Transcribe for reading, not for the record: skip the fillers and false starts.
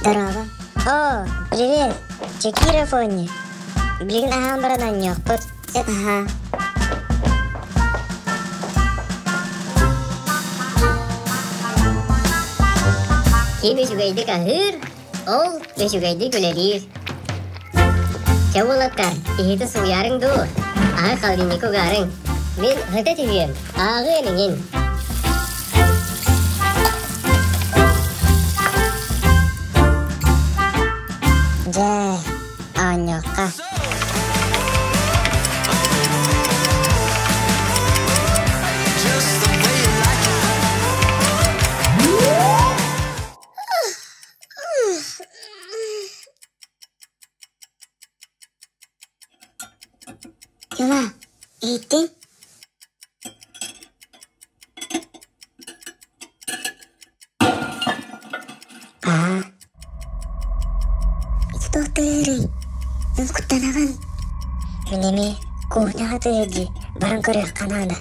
Дорообо. Оо, привет! Чекира Фонни. Билигин аһаан баран оонньуохпут. Сөп аһаа. Ким үчүгэйдик аһыыр, ол үчүгэйдик үлэлиир. Чэ уолаттар, иһити сууйаарыҥ дуу, аһы холодильникка угаарыҥ. Мин сыта түһүөм, ааҕыам иҥин. Дьэ, оонньуохха. Юла, иһиттиҥ? Аа, ити туох тыаһырый? Мин куттанабын. Мин эмиэ кухняҕа тыаһыр дии, баран көрүөххэ наада.